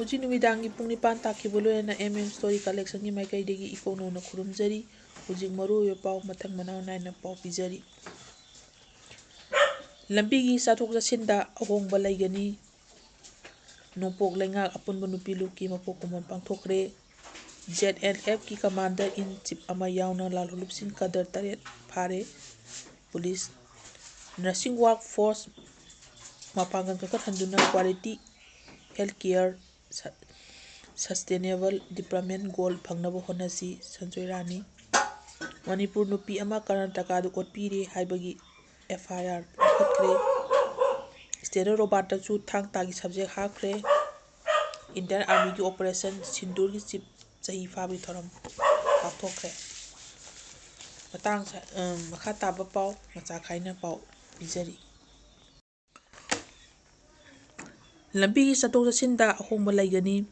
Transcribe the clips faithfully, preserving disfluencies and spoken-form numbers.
ꯉꯁꯤ ꯅꯨꯃꯤꯗꯥꯡꯒꯤ ꯄꯨꯡ ꯅꯤꯄꯥꯟ ꯇꯥꯈꯤꯕ ꯂꯣꯏꯅꯅ M M Story Collectionꯒꯤ ꯃꯥꯏꯀꯩꯗꯒꯤ ꯏꯀꯣꯛ ꯅꯧꯅ ꯈꯨꯔꯨꯝꯖꯔꯤ꯫ ꯍꯧꯖꯤꯛ ꯃꯔꯨꯑꯣꯏꯕ ꯄꯥꯎ ꯃꯊꯪ ꯃꯅꯥꯎ ꯅꯥꯏꯅ ꯄꯥꯎ ꯄꯤꯖꯔꯤ꯫ ꯂꯝꯕꯤꯒꯤ ꯆꯠꯊꯣꯛ ꯆꯠꯁꯤꯟꯗ ꯑꯍꯣꯡꯕ ꯂꯩꯒꯅꯤ꯫ ꯅꯣꯡꯄꯣꯛ ꯂꯩꯉꯥꯛ ꯑꯄꯨꯟꯕ ꯅꯨꯄꯤ ꯂꯨꯞꯀꯤ ꯃꯄꯣꯛ ꯀꯨꯝꯑꯣꯟ ꯄꯥꯡꯊꯣꯛꯈ꯭ꯔꯦ꯫ Z N Fꯀꯤ Commander in Chief ꯑꯃ ꯌꯥꯎꯅ ꯂꯥꯜꯍꯧꯂꯨꯞꯁꯤꯡ ꯀꯗꯔ ꯇꯔꯦꯠ ꯐꯥꯔꯦ꯫ ꯄꯨꯂꯤꯁ꯫ Nursing workforce ꯃꯄꯥꯡꯒꯜ ꯀꯟꯈꯠꯍꯟꯗꯨꯅ quality health care sustainable development goal ꯐꯪꯅꯕ ꯍꯣꯠꯅꯁꯤ, ꯁꯟꯖꯣꯏ ꯔꯥꯅꯤ꯫ ꯃꯅꯤꯄꯨꯔ ꯅꯨꯄꯤ ꯑꯃ ꯀꯔꯅꯥꯇꯀꯥꯗ ꯑꯣꯠꯄꯤꯔꯦ ꯍꯥꯏꯕꯒꯤ F I R ꯂꯧꯈꯠꯈ꯭ꯔꯦ꯫ Steno Robertꯇꯁꯨ ꯊꯥꯡ ꯇꯥꯒꯤ subject ꯍꯥꯞꯈ꯭ꯔꯦ꯫ Indian Armyꯒꯤ Operation ꯁꯤꯟꯗꯨꯔꯒꯤ chief ꯆꯍꯤ ꯐꯥꯕꯒꯤ ꯊꯧꯔꯝ ꯄꯥꯡꯊꯣꯛꯈ꯭ꯔꯦ꯫ ꯃꯇꯥꯡ ꯁ-, ꯑꯝ, ꯃꯈꯥ ꯇꯥꯕ ꯄꯥꯎ ꯃꯆꯥ ꯈꯥꯏꯅ ꯄꯥꯎ ꯄꯤꯖꯔꯤ꯫ ꯂꯝꯕꯤꯒꯤ ꯆꯠꯊꯣꯛ ꯆꯠꯁꯤꯟꯗ ꯑꯍꯣꯡꯕ ꯂꯩꯒꯅꯤ꯫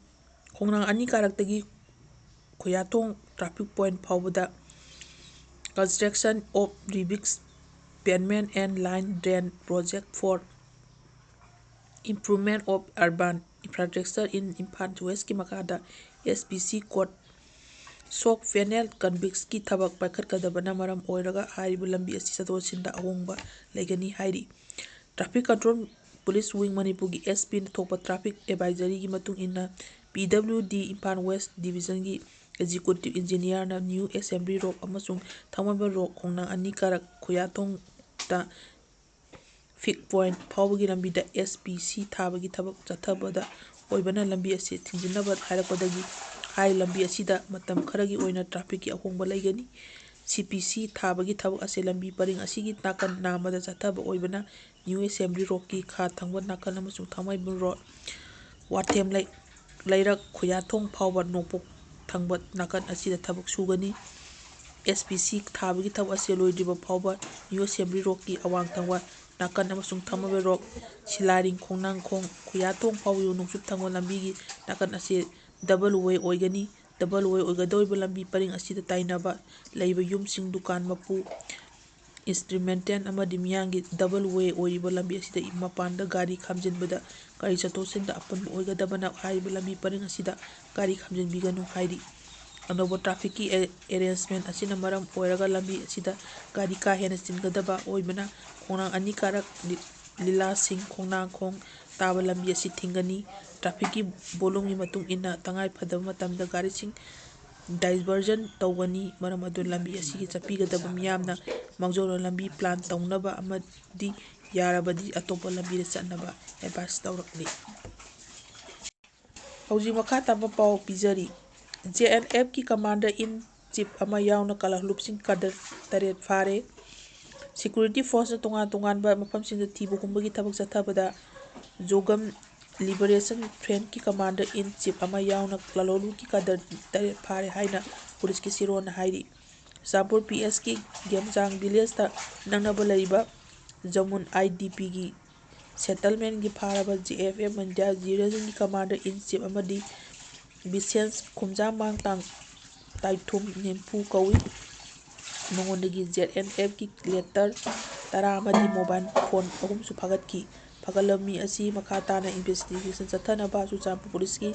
ꯈꯣꯡꯅꯥꯡ ꯑꯅꯤ ꯀꯥꯔꯛꯇꯒꯤ ꯈꯨꯌꯥꯊꯣꯡ traffic point ꯐꯥꯎꯕꯗ construction of revis pavement and line drain project for improvement of urban infrastructure in Imphal Westꯀꯤ ꯃꯈꯥꯗ S P C code soak panel convictꯀꯤ ꯊꯕꯛ ꯄꯥꯏꯈꯠꯀꯗꯕꯅ ꯃꯔꯝ ꯑꯣꯏꯔꯒ ꯍꯥꯏꯔꯤꯕ ꯂꯝꯕꯤ ꯑꯁꯤ ꯆꯠꯊꯣꯛ ꯆꯠꯁꯤꯟꯗ ꯑꯍꯣꯡꯕ ꯂꯩꯒꯅꯤ ꯍꯥꯏꯔꯤ꯫ Traffic Control Police Wing ꯃꯅꯤꯄꯨꯔꯒꯤ S Pꯅ ꯊꯣꯛꯄ traffic advisoryꯒꯤ ꯃꯇꯨꯡ ꯏꯟꯅ, P W D Imphal West Divisionꯒꯤ Executive Engineerꯅ New Assembly Road ꯑꯃꯁꯨꯡ ꯊꯥꯡꯃꯩꯕꯟ Road ꯈꯣꯡꯅꯥꯡ ꯑꯅꯤ ꯀꯥꯔꯛ ꯈꯨꯌꯥꯊꯣꯡꯗ fixed point ꯐꯥꯎꯕꯒꯤ ꯂꯝꯕꯤꯗ S P C ꯊꯥꯕꯒꯤ ꯊꯕꯛ ꯆꯠꯊꯕꯗ ꯑꯣꯏꯕꯅ ꯂꯝꯕꯤ ꯑꯁꯤ ꯊꯤꯡꯖꯤꯟꯅꯕ ꯍꯥꯏꯔꯛꯄꯗꯒꯤ ꯍꯥꯏꯔꯤꯕ ꯂꯝꯕꯤ ꯑꯁꯤꯗ ꯃꯇꯝ ꯈꯔꯒꯤ ꯑꯣꯏꯅ trafficꯀꯤ ꯑꯍꯣꯡꯕ ꯂꯩꯒꯅꯤ꯫ C P C ꯊꯥꯕꯒꯤ ꯊꯕꯛ ꯑꯁꯤ ꯂꯝꯕꯤ ꯄꯔꯤꯡ ꯑꯁꯤꯒꯤ ꯅꯥꯀꯟ ꯅꯥꯝꯃꯗ ꯆꯠꯊꯕ ꯑꯣꯏꯕꯅ New Assembly Roadꯀꯤ ꯈꯥ ꯊꯪꯕ ꯅꯥꯀꯟ ꯑꯃꯁꯨꯡ ꯊꯥꯡꯃꯩꯕꯟ Road, ꯋꯥꯊꯦꯝ ꯂꯩ-, ꯂꯩꯔꯛ ꯈꯨꯌꯥꯊꯣꯡ ꯐꯥꯎꯕ ꯅꯣꯡꯄꯣꯛ ꯊꯪꯕ ꯅꯥꯀꯟ ꯑꯁꯤꯗ ꯊꯕꯛ ꯁꯨꯒꯅꯤ꯫ S P C ꯊꯥꯕꯒꯤ ꯊꯕꯛ ꯑꯁꯤ ꯂꯣꯏꯗ꯭ꯔꯤꯕ ꯐꯥꯎꯕ New Assembly Roadꯀꯤ ꯑꯋꯥꯡ ꯊꯪꯕ ꯅꯥꯀꯟ ꯑꯃꯁꯨꯡ ꯊꯥꯡꯃꯩꯕꯟ Road, ꯁꯤꯂꯥꯔꯤꯡ, ꯈꯣꯡꯅꯥꯡꯈꯣꯡ, ꯈꯨꯌꯥꯊꯣꯡ ꯐꯥꯎꯕ ꯅꯣꯡꯆꯨꯞ ꯊꯪꯕ ꯂꯝꯕꯤꯒꯤ ꯅꯥꯀꯟ ꯑꯁꯤ double way ꯑꯣꯏꯒꯅꯤ꯫ Double way ꯑꯣꯏꯒꯗꯧꯔꯤꯕ ꯂꯝꯕꯤ ꯄꯔꯤꯡ ꯑꯁꯤꯗ ꯇꯥꯏꯅꯕ ꯂꯩꯕ ꯌꯨꯝꯁꯤꯡ, ꯗꯨꯀꯥꯟ ꯃꯄꯨ, instrumental ꯑꯃꯗꯤ ꯃꯤꯌꯥꯝꯒꯤ double way ꯑꯣꯏꯔꯤꯕ ꯂꯝꯕꯤ ꯑꯁꯤꯗ ꯃꯄꯥꯟꯗ ꯒꯥꯔꯤ ꯈꯥꯝꯖꯤꯟꯕꯗ ꯒꯥꯔꯤ ꯆꯠꯊꯣꯛ ꯆꯠꯁꯤꯟꯗ ꯑꯄꯟꯕ ꯑꯣꯏꯒꯗꯕꯅ ꯍꯥꯏꯔꯤꯕ ꯂꯝꯕꯤ ꯄꯔꯤꯡ ꯑꯁꯤꯗ ꯒꯥꯔꯤ ꯈꯥꯝꯖꯤꯟꯕꯤꯒꯅꯨ ꯍꯥꯏꯔꯤ꯫ ꯑꯅꯧꯕ trafficꯀꯤ ꯑꯦ-, arrangement ꯑꯁꯤꯅ ꯃꯔꯝ ꯑꯣꯏꯔꯒ ꯂꯝꯕꯤ ꯑꯁꯤꯗ ꯒꯥꯔꯤ ꯀꯥ ꯍꯦꯟꯅ ꯆꯤꯟꯒꯗꯕ ꯑꯣꯏꯕꯅ ꯈꯣꯡꯅꯥꯡ ꯑꯅꯤ ꯀꯥꯔꯛ ꯂꯤ-, ꯂꯤꯂꯥꯁꯤꯡ ꯈꯣꯡꯅꯥꯡꯈꯣꯡ ꯇꯥꯕ ꯂꯝꯕꯤ ꯑꯁꯤ ꯊꯤꯡꯒꯅꯤ꯫ Trafficꯀꯤ volumeꯒꯤ ꯃꯇꯨꯡ ꯏꯟꯅ ꯇꯉꯥꯏ ꯐꯗꯕ ꯃꯇꯝꯗ ꯒꯥꯔꯤꯁꯤꯡ diversion ꯇꯧꯒꯅꯤ꯫ ꯃꯔꯝ ꯑꯗꯨꯅ ꯂꯝꯕꯤ ꯑꯁꯤꯒꯤ ꯆꯠꯄꯤꯒꯗꯕ ꯃꯤꯌꯥꯝꯅ ꯃꯥꯡꯖꯧꯅꯅ ꯂꯝꯕꯤ plan ꯇꯧꯅꯕ ꯑꯃꯗꯤ ꯌꯥꯔꯕꯗꯤ ꯑꯇꯣꯞꯄ ꯂꯝꯕꯤꯗ ꯆꯠꯅꯕ advice ꯇꯧꯔꯛꯂꯤ꯫ ꯍꯧꯖꯤꯛ ꯃꯈꯥ ꯇꯥꯕ ꯄꯥꯎ ꯄꯤꯖꯔꯤ꯫ JNFꯀꯤ commander in chief ꯑꯃ ꯌꯥꯎꯅ ꯀꯥꯂꯥꯂꯨꯞꯁꯤꯡ cadre ꯇꯔꯦꯠ ꯐꯥꯔꯦ꯫ Security forceꯅ ꯇꯣꯉꯥꯟ ꯇꯣꯉꯥꯟꯕ ꯃꯐꯝꯁꯤꯡꯗ ꯊꯤꯕ ꯍꯨꯝꯕꯒꯤ ꯊꯕꯛ ꯆꯠꯊꯕꯗ ꯖꯣꯒꯝ Liberation Frontꯀꯤ commander in chief ꯑꯃ ꯌꯥꯎꯅ ꯀꯥꯂꯥꯂꯨꯞꯀꯤ cadre ꯇꯔꯦꯠ ꯐꯥꯔꯦ ꯍꯥꯏꯅ ꯄꯨꯂꯤꯁꯀꯤ ꯁꯤꯔꯣꯟꯅ ꯍꯥꯏꯔꯤ꯫ ꯆꯨꯔꯆꯥꯟꯄꯨꯔ PSꯀꯤ ꯒꯦꯝꯆꯥꯡ villageꯇ ꯅꯛꯅꯕ ꯂꯩꯔꯤꯕ ꯖꯃꯨꯟ IDPꯒꯤ settlementꯀꯤ ꯐꯥꯔꯕ JFF India Divisionꯒꯤ commander in chief ꯑꯃꯗꯤ ꯕꯤꯁꯦꯟꯁ ꯈꯨꯝꯖꯥꯃꯥꯡ ꯇꯥꯡ-, ꯇꯥꯏꯊꯨꯝ ꯅꯤꯝꯐꯨ ꯀꯧꯏ꯫ ꯃꯉꯣꯟꯗꯒꯤ JNFꯀꯤ letter ꯇꯔꯥ ꯑꯃꯗꯤ mobile phone ꯑꯍꯨꯝꯁꯨ ꯐꯥꯒꯠꯈꯤ꯫ ꯐꯥꯒꯠꯂꯕ ꯃꯤ ꯑꯁꯤ ꯃꯈꯥ ꯇꯥꯅ investigation ꯆꯠꯊꯅꯕ ꯆꯨꯔꯆꯥꯟꯄꯨꯔ ꯄꯨꯂꯤꯁꯀꯤ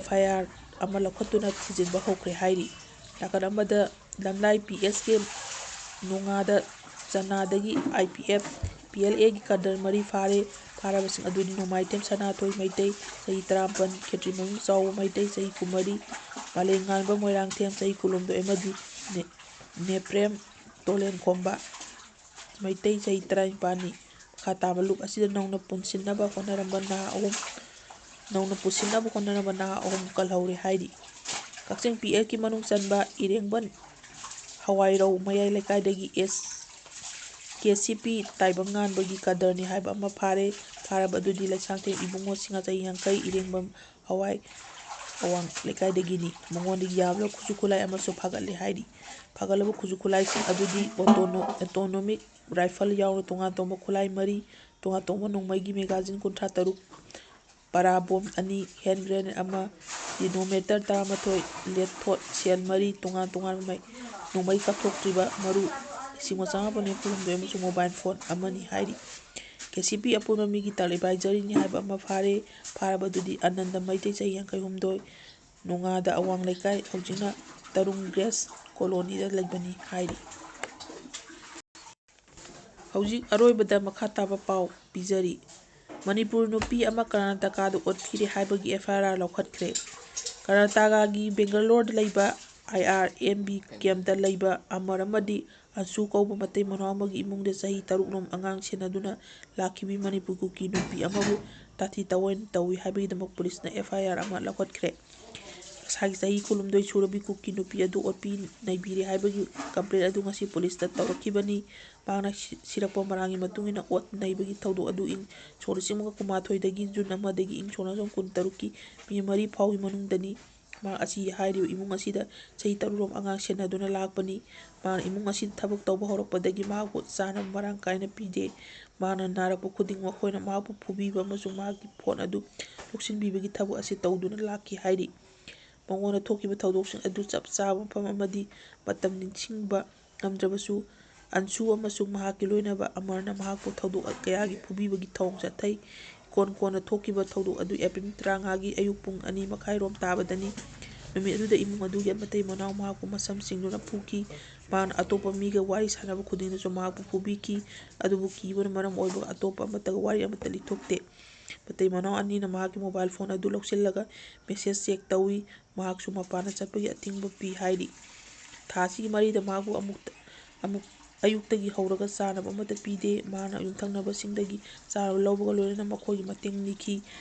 FIR ꯑꯃ ꯂꯧꯈꯠꯇꯨꯅ ꯊꯤꯖꯤꯟꯕ ꯍꯧꯈ꯭ꯔꯦ ꯍꯥꯏꯔꯤ꯫ ꯅꯥꯀꯜ ꯑꯃꯗ ꯂꯝꯂꯥꯏ PSꯀꯤ ꯅꯣꯡꯉꯥꯗ ꯆꯅꯥꯗꯒꯤ IPF PLAꯒꯤ cadre ꯃꯔꯤ ꯐꯥꯔꯦ꯫ ꯐꯥꯔꯕꯁꯤꯡ ꯑꯗꯨꯗꯤ ꯅꯣꯡꯃꯥꯏꯊꯦꯝ ꯁꯅꯥꯊꯣꯏ ꯃꯩꯇꯩ, ꯆꯍꯤ ꯇꯔꯥꯃꯥꯄꯟ, ꯈꯦꯇ꯭ꯔꯤ ꯃꯃꯤꯡ ꯆꯥꯎꯕ ꯃꯩꯇꯩ, ꯆꯍꯤ ꯀꯨꯟꯃꯔꯤ, ꯃꯥꯂꯦꯝꯉꯥꯟꯕ ꯃꯣꯏꯔꯥꯡꯊꯦꯝ, ꯆꯍꯤ ꯀꯨꯟꯍꯨꯝꯗꯣꯏ, ꯑꯃꯗꯤ ꯅꯦ-, ꯅꯦꯄ꯭ꯔꯦꯝ ꯇꯣꯂꯦꯟꯈꯣꯝꯕ, ꯃꯩꯇꯩ, ꯆꯍꯤ ꯇꯔꯥꯅꯤꯄꯥꯟꯅꯤ꯫ ꯃꯈꯥ ꯇꯥꯕ ꯂꯨꯞ ꯑꯁꯤꯗ ꯅꯧꯅ ꯄꯨꯟꯁꯤꯟꯅꯕ ꯍꯣꯠꯅꯔꯝꯕ ꯅꯍꯥ ꯑꯍꯨꯝ, ꯅꯧꯅ ꯄꯨꯟꯁꯤꯟꯅꯕ ꯍꯣꯠꯅꯔꯝꯕ ꯅꯍꯥ ꯑꯍꯨꯝ ꯀꯜꯍꯧꯔꯦ ꯍꯥꯏꯔꯤ꯫ ꯀꯛꯆꯤꯡ PSꯀꯤ ꯃꯅꯨꯡ ꯆꯟꯕ ꯏꯔꯦꯡꯕꯟ ꯍꯋꯥꯏꯔꯧ ꯃꯌꯥꯏ ꯂꯩꯀꯥꯏꯗꯒꯤ ꯑꯦꯁ, KCP ꯇꯥꯏꯕꯪꯉꯥꯟꯕꯒꯤ cadreꯅꯤ ꯍꯥꯏꯕ ꯑꯃ ꯐꯥꯔꯦ꯫ ꯐꯥꯔꯕ ꯑꯗꯨꯗꯤ ꯂꯩꯁꯥꯡꯊꯦꯝ ꯏꯕꯨꯡꯉꯣ ꯁꯤꯡꯍ, ꯆꯍꯤ ꯌꯥꯡꯈꯩ, ꯏꯔꯦꯡꯕꯝ ꯍꯋꯥꯏ ꯑꯋꯥꯡ ꯂꯩꯀꯥꯏꯗꯒꯤꯅꯤ꯫ ꯃꯉꯣꯟꯗꯒꯤ ꯌꯥꯝꯂꯕ ꯈꯨꯠꯁꯨ ꯈꯨꯠꯂꯥꯏ ꯑꯃꯁꯨ ꯐꯥꯒꯠꯂꯦ ꯍꯥꯏꯔꯤ꯫ ꯐꯥꯒꯠꯂꯕ ꯈꯨꯠꯁꯨ ꯈꯨꯠꯂꯥꯏꯁꯤꯡ ꯑꯗꯨꯗꯤ autono-, automatic rifle ꯌꯥꯎꯅ ꯇꯣꯉꯥꯟ ꯇꯣꯉꯥꯟꯕ ꯈꯨꯠꯂꯥꯏ ꯃꯔꯤ, ꯇꯣꯉꯥꯟ ꯇꯣꯉꯥꯟꯕ ꯅꯣꯡꯃꯩꯒꯤ magazine ꯀꯨꯟꯊ꯭ꯔꯥ ꯇꯔꯨꯛ, para bomb ꯑꯅꯤ, hand grenade ꯑꯃ, detonator ꯇꯔꯥꯃꯥꯊꯣꯏ, lead pot shell ꯃꯔꯤ, ꯇꯣꯉꯥꯟ ꯇꯣꯉꯥꯟꯕ ꯃꯩ-, ꯅꯣꯡꯃꯩ ꯀꯥꯞꯊꯣꯛꯇ꯭ꯔꯤꯕ ꯃꯔꯨ ꯂꯤꯁꯤꯡ ꯑꯃ ꯆꯃꯥꯄꯟ ꯌꯥꯡꯈꯩ ꯍꯨꯝꯗꯣꯏ ꯑꯃꯁꯨꯡ ꯃꯣꯕꯥꯏꯜ ꯐꯣꯟ ꯑꯃꯅꯤ ꯍꯥꯏꯔꯤ꯫ ꯀꯦ ꯁꯤ ꯄꯤ ꯑꯄꯨꯟꯕ ꯃꯤꯒꯤ ꯇꯔꯥ ꯑꯦꯗꯚꯥꯏꯖꯔꯤꯅꯤ ꯍꯥꯏꯕ ꯑꯃ ꯐꯥꯔꯦ꯫ ꯐꯥꯔꯕꯗꯨꯗꯤ ꯑꯅꯟꯗ ꯃꯩꯇꯩ, ꯆꯍꯤ ꯌꯥꯡꯈꯩ ꯍꯨꯝꯗꯣꯏ, ꯅꯣꯡꯉꯥꯗ ꯑꯋꯥꯡ ꯂꯩꯀꯥꯏ, ꯍꯧꯖꯤꯛꯅ ꯇꯔꯨꯡ ꯒ꯭ꯔꯦꯁ ꯀꯣꯂꯣꯅꯤꯗ ꯂꯩꯕꯅꯤ ꯍꯥꯏꯔꯤ꯫ ꯍꯧꯖꯤꯛ ꯑꯔꯣꯏꯕꯗ ꯃꯈꯥ ꯇꯥꯕ ꯄꯥꯎ ꯄꯤꯖꯔꯤ꯫ ꯃꯅꯤꯄꯨꯔ ꯅꯨꯄꯤ ꯑꯃ ꯀꯔꯅꯥꯇꯀꯥꯗ ꯑꯣꯠꯄꯤꯔꯦ ꯍꯥꯏꯕꯒꯤ ꯑꯦꯐ ꯑꯥꯏ ꯑꯥꯔ ꯂꯧꯈꯠꯈ꯭ꯔꯦ꯫ ꯀꯔꯅꯥꯇꯀꯥꯒꯤ ꯕꯦꯡꯒꯂꯣꯔꯗ ꯂꯩꯕ ꯑꯥꯏ ꯑꯥꯔ ꯑꯦꯝ ꯕꯤ ꯀꯦꯝꯞꯇ ꯂꯩꯕ ꯑꯃꯔ ꯑꯃꯗꯤ ꯑꯟꯁꯨ ꯀꯧꯕ ꯃꯇꯩ ꯃꯅꯥꯎ ꯑꯃꯒꯤ ꯏꯃꯨꯡꯗ ꯆꯍꯤ ꯇꯔꯨꯛ ꯂꯣꯝ ꯑꯉꯥꯡ ꯁꯦꯟꯅꯗꯨꯅ ꯂꯥꯛꯈꯤꯕꯤ ꯃꯅꯤꯄꯨꯔ ꯀꯨꯀꯤ ꯅꯨꯄꯤ ꯑꯃꯕꯨ ꯇꯥꯊꯤ ꯇꯥꯑꯣꯏꯅ ꯇꯧꯏ ꯍꯥꯏꯕꯒꯤꯗꯃꯛ ꯄꯨꯂꯤꯁꯅ ꯑꯦꯐ ꯑꯥꯏ ꯑꯥꯔ ꯑꯃ ꯂꯧꯈꯠꯈ꯭ꯔꯦ꯫ ꯃꯁꯥꯒꯤ ꯆꯍꯤ ꯀꯨꯟꯍꯨꯝꯗꯣꯏ ꯁꯨꯔꯕꯤ ꯀꯨꯀꯤ ꯅꯨꯄꯤ ꯑꯗꯨ ꯑꯣꯠꯄꯤ ꯅꯩꯕꯤꯔꯦ ꯍꯥꯏꯕꯒꯤ ꯀꯝꯄ꯭ꯂꯦꯟ ꯑꯗꯨ ꯉꯁꯤ ꯄꯨꯂꯤꯁꯇ ꯇꯧꯔꯛꯈꯤꯕꯅꯤ꯫ ꯃꯍꯥꯛꯅ ꯁꯤ-, ꯁꯤꯔꯛꯄ ꯃꯔꯥꯜꯒꯤ ꯃꯇꯨꯡ ꯏꯟꯅ ꯑꯣꯠ ꯅꯩꯕꯒꯤ ꯊꯧꯗꯣꯛ ꯑꯗꯨ ꯏꯪ ꯁꯣꯛ ꯂꯤꯁꯤꯡ ꯑꯃꯒ ꯀꯨꯟꯃꯥꯊꯣꯏꯗꯒꯤ ꯖꯨꯟ ꯑꯃꯗꯒꯤ ꯏꯪ ꯁꯣꯛ ꯂꯤꯁꯤꯡ ꯀꯨꯟꯇꯔꯨꯛꯀꯤ ꯃꯦ ꯃꯔꯤ ꯐꯥꯎꯒꯤ ꯃꯅꯨꯡꯗꯅꯤ꯫ ꯃꯍꯥꯛ ꯑꯁꯤ ꯍꯥꯏꯔꯤꯕ ꯏꯃꯨꯡ ꯑꯁꯤꯗ ꯆꯍꯤ ꯇꯔꯨꯛ ꯂꯣꯝ ꯑꯉꯥꯡ ꯁꯦꯟꯅꯗꯨꯅ ꯂꯥꯛꯄꯅꯤ꯫ ꯃꯍꯥꯛꯅ ꯏꯃꯨꯡ ꯑꯁꯤꯗ ꯊꯕꯛ ꯇꯧꯕ ꯍꯧꯔꯛꯄꯗꯒꯤ ꯃꯍꯥꯛꯄꯨ ꯆꯥꯅꯕ ꯃꯔꯥꯡ ꯀꯥꯏꯅ ꯄꯤꯗꯦ꯫ ꯃꯍꯥꯛꯅ ꯅꯥꯔꯛꯄ ꯈꯨꯗꯤꯡ ꯃꯈꯣꯏꯅ ꯃꯍꯥꯛꯄꯨ ꯐꯨꯕꯤꯕ ꯑꯃꯁꯨꯡ ꯃꯍꯥꯛꯀꯤ ꯐꯣꯟ ꯑꯗꯨ ꯂꯧꯁꯤꯟꯕꯤꯕꯒꯤ ꯊꯕꯛ ꯑꯁꯤ ꯇꯧꯗꯨꯅ ꯂꯥꯛꯈꯤ ꯍꯥꯏꯔꯤ꯫ ꯃꯉꯣꯟꯗ ꯊꯣꯛꯈꯤꯕ ꯊꯧꯗꯣꯛꯁꯤꯡ ꯑꯗꯨ ꯆꯞ ꯆꯥꯕ ꯃꯐꯝ ꯑꯃꯗꯤ ꯃꯇꯝ ꯅꯤꯡꯁꯤꯡꯕ ꯉꯝꯗ꯭ꯔꯕꯁꯨ, ꯑꯟꯁꯨ ꯑꯃꯁꯨꯡ ꯃꯍꯥꯛꯀꯤ ꯂꯣꯏꯅꯕ ꯑꯃꯔꯅ ꯃꯍꯥꯛꯄꯨ ꯊꯧꯗꯣꯛ ꯀꯌꯥꯒꯤ ꯐꯨꯕꯤꯕꯒꯤ ꯊꯧꯑꯣꯡ ꯆꯠꯊꯩ꯫ ꯀꯣꯟ ꯀꯣꯟꯅ ꯊꯣꯛꯈꯤꯕ ꯊꯧꯗꯣꯛ ꯑꯗꯨ ꯑꯦꯄ꯭ꯔꯤꯜ ꯇꯔꯥꯃꯉꯥꯒꯤ ꯑꯌꯨꯛ ꯄꯨꯡ ꯑꯅꯤ ꯃꯈꯥꯏꯔꯣꯝ ꯇꯥꯕꯗꯅꯤ꯫ ꯅꯨꯃꯤꯠ ꯑꯗꯨꯗ ꯏꯃꯨꯡ ꯑꯗꯨꯒꯤ ꯃꯇꯩ ꯃꯅꯥꯎ ꯃꯍꯥꯛꯄꯨ ꯃꯁꯝ ꯁꯤꯡꯗꯨꯅ ꯐꯨꯈꯤ꯫ ꯃꯍꯥꯛꯅ ꯑꯇꯣꯞꯄ ꯃꯤꯒ ꯋꯥꯔꯤ ꯁꯥꯟꯅꯕ ꯈꯨꯗꯤꯡꯗꯁꯨ ꯃꯍꯥꯛꯄꯨ ꯐꯨꯕꯤꯈꯤ꯫ ꯑꯗꯨꯕꯨ ꯀꯤꯕꯅ ꯃꯔꯝ ꯑꯣꯏꯕ ꯑꯇꯣꯞꯄ ꯑꯃꯠꯇꯒ ꯋꯥꯔꯤ ꯑꯃꯠꯇ ꯂꯤꯊꯣꯛꯇꯦ꯫ ꯃꯇꯩ ꯃꯅꯥꯎ ꯑꯅꯤꯅ ꯃꯍꯥꯛꯀꯤ ꯃꯣꯕꯥꯏꯜ ꯐꯣꯟ ꯑꯗꯨ ꯂꯧꯁꯤꯜꯂꯒ ꯃꯦꯁꯦꯖ ꯆꯦꯛ ꯇꯧꯏ꯫ ꯃꯍꯥꯛꯁꯨ ꯃꯄꯥꯟꯗ ꯆꯠꯄꯒꯤ ꯑꯊꯤꯡꯕ ꯄꯤ ꯍꯥꯏꯔꯤ꯫ ꯊꯥ ꯑꯁꯤꯒꯤ ꯃꯔꯤꯗ ꯃꯍꯥꯛꯄꯨ ꯑꯃꯨꯛꯇ-, ꯑꯃꯨꯛ ꯑꯌꯨꯛꯇꯒꯤ ꯍꯧꯔꯒ ꯆꯥꯅꯕ ꯑꯃꯠꯇ ꯄꯤꯗꯦ꯫ ꯃꯍꯥꯛꯅ ꯌꯨꯝꯊꯪꯅꯕꯁꯤꯡꯗꯒꯤ ꯆꯥꯅꯕ ꯂꯧꯕꯒ ꯂꯣꯏꯅꯅ ꯃꯈꯣꯏꯒꯤ ꯃꯇꯦꯡ ꯅꯤꯈꯤ꯫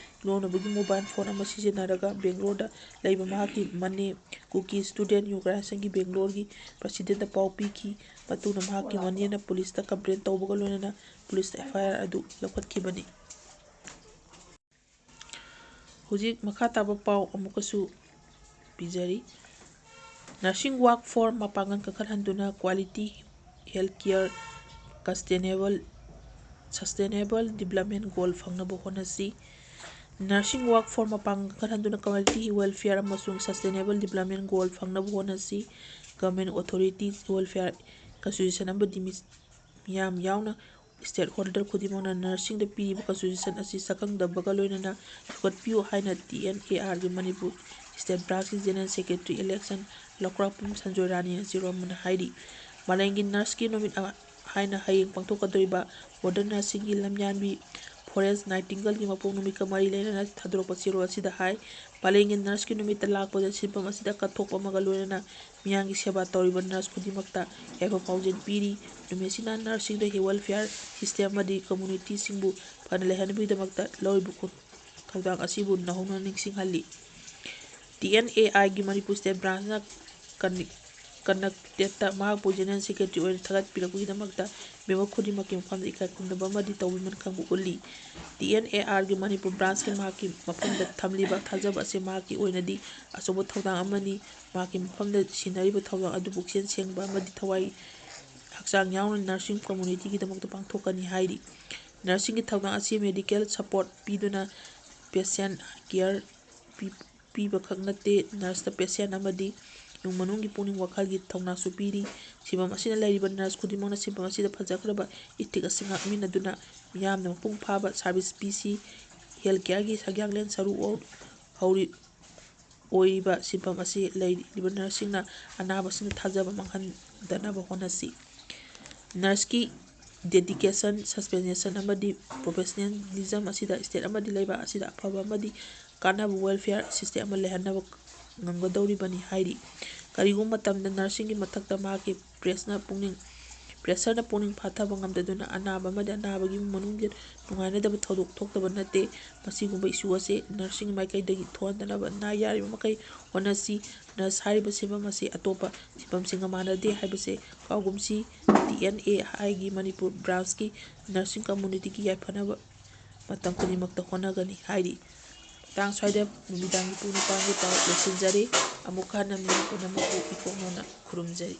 ꯂꯣꯟꯅꯕꯒꯤ ꯃꯣꯕꯥꯏꯜ ꯐꯣꯟ ꯑꯃ ꯁꯤꯖꯤꯟꯅꯔꯒ ꯕꯦꯡꯒ꯭ꯂꯣꯔꯗ ꯂꯩꯕ ꯃꯍꯥꯛꯀꯤ ꯃꯅꯦ, ꯀꯨꯀꯤ ꯁ꯭ꯇꯨꯗꯦꯟꯠ ꯌꯨꯅꯥꯏꯇꯦꯗꯀꯤ ꯕꯦꯡꯒ꯭ꯂꯣꯔꯒꯤ ꯄ꯭ꯔꯁꯤꯗꯦꯟꯠꯇ ꯄꯥꯎ ꯄꯤꯈꯤ꯫ ꯃꯇꯨꯡꯗ ꯃꯍꯥꯛꯀꯤ ꯃꯅꯦꯅ ꯄꯨꯂꯤꯁꯇ ꯀꯝꯄ꯭ꯂꯦꯟ ꯇꯧꯕꯒ ꯂꯣꯏꯅꯅ ꯄꯨꯂꯤꯁꯇ ꯑꯦꯐ ꯑꯥꯏ ꯑꯥꯔ ꯑꯗꯨ ꯂꯧꯈꯠꯈꯤꯕꯅꯤ꯫ ꯍꯧꯖꯤꯛ ꯃꯈꯥ ꯇꯥꯕ ꯄꯥꯎ ꯑꯃꯨꯛꯀꯁꯨ ꯄꯤꯖꯔꯤ꯫ Nursing workforce ꯃꯄꯥꯡꯒꯜ ꯀꯟꯈꯠꯍꯟꯗꯨꯅ quality health care sustainable, sustainable development goal ꯐꯪꯅꯕ ꯍꯣꯠꯅꯁꯤ꯫ Nursing workforce ꯃꯄꯥꯡꯒꯜ ꯀꯟꯈꯠꯍꯟꯗꯨꯅ quality welfare ꯑꯃꯁꯨꯡ sustainable development goal ꯐꯪꯅꯕ ꯍꯣꯠꯅꯁꯤ꯫ Government authorities welfare consultation ꯑꯃꯗꯤ ꯃꯤ-, ꯃꯤꯌꯥꯝ ꯌꯥꯎꯅ stakeholder ꯈꯨꯗꯤꯡꯃꯛꯅ nurse ꯁꯤꯡꯗ ꯄꯤꯔꯤꯕ consultation ꯑꯁꯤ ꯁꯛꯈꯪꯗꯕꯒ ꯂꯣꯏꯅꯅ ꯊꯧꯒꯠꯄꯤꯌꯨ ꯍꯥꯏꯅ T N A R ꯒꯤ ꯃꯅꯤꯄꯨꯔ state branch ꯀꯤ general secretary election ꯂꯧꯀ꯭ꯔꯥꯛꯄꯝ ꯁꯟꯖꯣꯏ ꯔꯥꯅꯤꯅ ꯆꯤꯔꯣꯃꯅ ꯍꯥꯏꯔꯤ꯫ ꯃꯥꯂꯦꯝꯒꯤ nurse ꯀꯤ ꯅꯨꯃꯤꯠ ꯑ-, ꯍꯥꯏꯅ ꯍꯌꯦꯡ ꯄꯥꯡꯊꯣꯛꯀꯗꯧꯔꯤꯕ border nurse ꯁꯤꯡꯒꯤ ꯂꯝꯌꯥꯟꯕꯤ Florence Nightingale ꯒꯤ ꯃꯄꯣꯛ ꯅꯨꯃꯤꯠꯀ ꯃꯔꯤ ꯂꯩꯅꯅ ꯊꯥꯗꯣꯔꯛꯄ ꯆꯦꯔꯣꯜ ꯑꯁꯤꯗ ꯍꯥꯏ, ꯃꯥꯂꯦꯝꯒꯤ nurse ꯀꯤ ꯅꯨꯃꯤꯠꯇ ꯂꯥꯛꯄꯗ ꯁꯤꯟꯐꯝ ꯑꯁꯤꯗ ꯀꯠꯊꯣꯛꯄ ꯑꯃꯒ ꯂꯣꯏꯅꯅ ꯃꯤꯌꯥꯝꯒꯤ ꯁꯦꯕꯥ ꯇꯧꯔꯤꯕ nurse ꯈꯨꯗꯤꯡꯃꯛꯇ ꯌꯥꯏꯐ ꯄꯥꯎꯖꯦꯜ ꯄꯤꯔꯤ꯫ ꯅꯨꯃꯤꯠ ꯑꯁꯤꯅ nurse ꯁꯤꯡꯗ health welfare system ꯑꯃꯗꯤ community ꯁꯤꯡꯕꯨ ꯐꯅ ꯂꯩꯍꯟꯅꯕꯒꯤꯗꯃꯛꯇ ꯂꯧꯔꯤꯕ ꯈꯣ-, ꯊꯧꯗꯥꯡ ꯑꯁꯤꯕꯨ ꯅꯧꯍꯧꯅ ꯅꯤꯡꯁꯤꯡꯍꯜꯂꯤ꯫ T N A R ꯒꯤ ꯃꯅꯤꯄꯨꯔ state branch ꯅ ꯀꯟꯅꯤ-, ꯀꯟꯅꯦꯛꯇꯦꯠꯇ ꯃꯍꯥꯛꯄꯨ general secretary ꯑꯣꯏꯅ ꯊꯥꯒꯠꯄꯤꯔꯛꯄꯒꯤꯗꯃꯛꯇ member ꯈꯨꯗꯤꯡꯃꯛꯀꯤ ꯃꯐꯝꯗ ꯏꯀꯥꯏ ꯈꯨꯝꯅꯕ ꯑꯃꯗꯤ ꯇꯧꯕꯤꯃꯜ ꯈꯪꯕ ꯎꯠꯂꯤ꯫ T N A R ꯒꯤ ꯃꯅꯤꯄꯨꯔ branch ꯀꯤ ꯃꯍꯥꯛꯀꯤ ꯃꯐꯝꯗ ꯊꯝꯂꯤꯕ ꯊꯥꯖꯕ ꯑꯁꯤ ꯃꯍꯥꯛꯀꯤ ꯑꯣꯏꯅꯗꯤ ꯑꯆꯧꯕ ꯊꯧꯗꯥꯡ ꯑꯃꯅꯤ꯫ ꯃꯍꯥꯛꯀꯤ ꯃꯐꯝꯗ ꯁꯤꯟꯅꯔꯤꯕ ꯊꯧꯗꯥꯡ ꯑꯗꯨ ꯄꯨꯛꯆꯦꯜ ꯁꯦꯡꯕ ꯑꯃꯗꯤ ꯊꯋꯥꯏ ꯍꯛꯆꯥꯡ ꯌꯥꯎꯅ nursing community ꯒꯤꯗꯃꯛꯇ ꯄꯥꯡꯊꯣꯛꯀꯅꯤ ꯍꯥꯏꯔꯤ꯫ Nurse ꯁꯤꯡꯒꯤ ꯊꯧꯗꯥꯡ ꯑꯁꯤ medical support ꯄꯤꯗꯨꯅ patient care ꯄꯤ-, ꯄꯤꯕ ꯈꯛ ꯅꯠꯇꯦ, nurse ꯇ patient ꯑꯃꯗꯤ ꯏꯃꯨꯡ ꯃꯅꯨꯡꯒꯤ ꯄꯨꯛꯅꯤꯡ ꯋꯥꯈꯜꯒꯤ ꯊꯧꯅꯥꯁꯨ ꯄꯤꯔꯤ꯫ ꯁꯤꯟꯐꯝ ꯑꯁꯤꯗ ꯂꯩꯔꯤꯕ nurse ꯈꯨꯗꯤꯡꯃꯛꯅ ꯁꯤꯟꯐꯝ ꯑꯁꯤꯗ ꯐꯖꯈ꯭ꯔꯕ ꯏꯊꯤꯛ ꯑꯁꯤ ꯉꯥꯛꯃꯤꯟꯅꯗꯨꯅ ꯃꯤꯌꯥꯝꯅ ꯃꯄꯨꯡ ꯐꯥꯕ service ꯄꯤꯁꯤ꯫ Health care ꯒꯤ ꯁꯛꯌꯥꯡꯂꯦꯟ ꯁꯔꯨ ꯑꯣ-, ꯍꯧꯔꯤ-, ꯑꯣꯏꯔꯤꯕ ꯁꯤꯟꯐꯝ ꯑꯁꯤ ꯂꯩꯔꯤꯕ nurse ꯁꯤꯡꯅ ꯑꯅꯥꯕꯁꯤꯡꯗ ꯊꯥꯖꯕ ꯃꯥꯡꯍꯟꯗꯅꯕ ꯍꯣꯠꯅꯁꯤ꯫ Nurse ꯀꯤ dedication, suspension ꯑꯃꯗꯤ professionalism ꯑꯁꯤꯗ state ꯑꯃꯗꯤ ꯂꯩꯕꯥꯛ ꯑꯁꯤꯗ ꯑꯐꯕ ꯑꯃꯗꯤ ꯀꯥꯟꯅꯕ welfare system ꯑꯃ ꯂꯩꯍꯟꯅꯕ ꯉꯝꯒꯗꯧꯔꯤꯕꯅꯤ ꯍꯥꯏꯔꯤ꯫ ꯀꯔꯤꯒꯨꯝꯕ ꯃꯇꯝꯗ nurse ꯁꯤꯡꯒꯤ ꯃꯊꯛꯇ ꯃꯍꯥꯛꯀꯤ press ꯅ ꯄꯨꯛꯅꯤꯡ, pressure ꯅ ꯄꯨꯛꯅꯤꯡ ꯐꯥꯊꯕ ꯉꯝꯗꯗꯨꯅ ꯑꯅꯥꯕ ꯑꯃꯗꯤ ꯑꯅꯥꯕꯒꯤ ꯏꯃꯨꯡ ꯃꯅꯨꯡꯒꯤ ꯅꯨꯡꯉꯥꯏꯅꯗꯕ ꯊꯧꯗꯣꯛ ꯊꯣꯛꯇꯕ ꯅꯠꯇꯦ꯫ ꯃꯁꯤꯒꯨꯝꯕ issue ꯑꯁꯤ nurse ꯁꯤꯡꯒꯤ ꯃꯥꯏꯀꯩꯗꯒꯤ ꯊꯣꯛꯍꯟꯗꯅꯕ ꯅꯥ ꯌꯥꯔꯤꯕ ꯃꯈꯩ ꯍꯣꯠꯅꯁꯤ꯫ Nurse ꯍꯥꯏꯔꯤꯕ ꯁꯤꯟꯐꯝ ꯑꯁꯤ ꯑꯇꯣꯞꯄ ꯁꯤꯟꯐꯝꯁꯤꯡꯒ ꯃꯥꯟꯅꯗꯦ ꯍꯥꯏꯕꯁꯦ ꯀꯥꯎꯒꯨꯝꯁꯤ꯫ T N A R ꯒꯤ ꯃꯅꯤꯄꯨꯔ branch ꯀꯤ nursing community ꯒꯤ ꯌꯥꯏꯐꯅꯕ ꯃꯇꯝ ꯈꯨꯗꯤꯡꯃꯛꯇ ꯍꯣꯠꯅꯒꯅꯤ ꯍꯥꯏꯔꯤ꯫ ꯃꯇꯥꯡ ꯁ꯭ꯋꯥꯏꯗ ꯅꯨꯃꯤꯗꯥꯡꯒꯤ ꯄꯨꯡ ꯅꯤꯄꯥꯟꯒꯤ ꯄꯥꯎ ꯂꯣꯏꯁꯤꯟꯖꯔꯦ꯫ ꯑꯃꯨꯛ ꯍꯟꯅ ꯃꯤꯌꯥꯝ ꯄꯨꯝꯅꯃꯛꯄꯨ ꯏꯀꯣꯛ ꯅꯧꯅ ꯈꯨꯔꯨꯝꯖꯔꯤ꯫